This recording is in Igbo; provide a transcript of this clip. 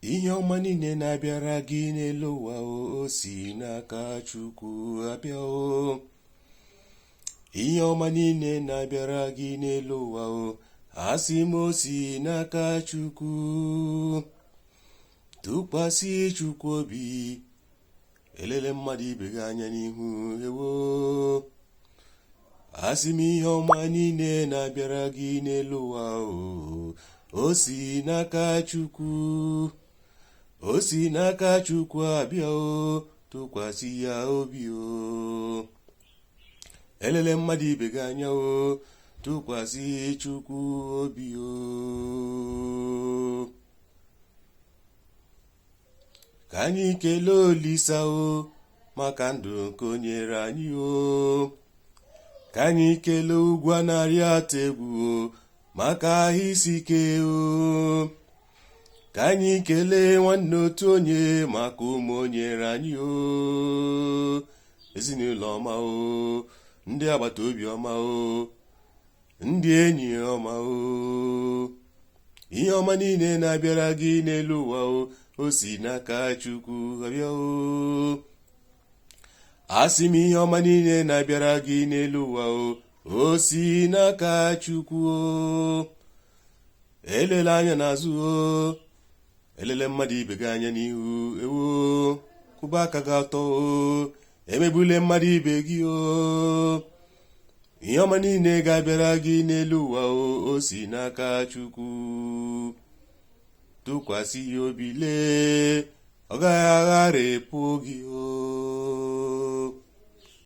Ihe ọma niile na-abịara gị n'elu ụwa o si n'aka Chukwu abịa o. Ihe ọma niile na-abịara gị n'elu ụwa o, asị m o si n'aka Chukwu. Tụkwasị Chukwu obi, elele mmadụ ibe gị anya n'ihu ewo. Asị m ihe ọma niile na-abịara gị n'elu ụwa o, o si n'aka Chukwu. O si n'aka Chukwu abịa o, tụkwasị ya obi o. Elele mmadụ ibe gị anya o, tụkwasị Chukwu obi o. Ka anyị kelee Olisa o maka ndụ nke o nyere anyị o. Ka anyị kelee ugwu a narị atụ egwu o maka ahụ isi ike o. Ka anyị kelee nwanne otu onye maka ụmụ o nyere anyị o. Ezinụlọ ọma o, ndị agbata obi ọma o, ndị enyi ọma o. Ihe ọma niile na-abịara gị n'elu ụwa o, o si n'aka Chukwu abịa o. Asị m ihe ọma niile na-abịara gị n'elu ụwa o, o si n'aka Chukwu o. Elela anya n'azụ o, elele mmadụ ibe gị anya n'ihu ewo, kwụba aka gị ọtọ o, emegbule mmadụ ibe gị o. Ihe ọma niile ga-abịara gị n'elu ụwa o, o si n'aka Chukwu. Tụkwasị ya obi lee, ọ gaghị agharịpụ gị o.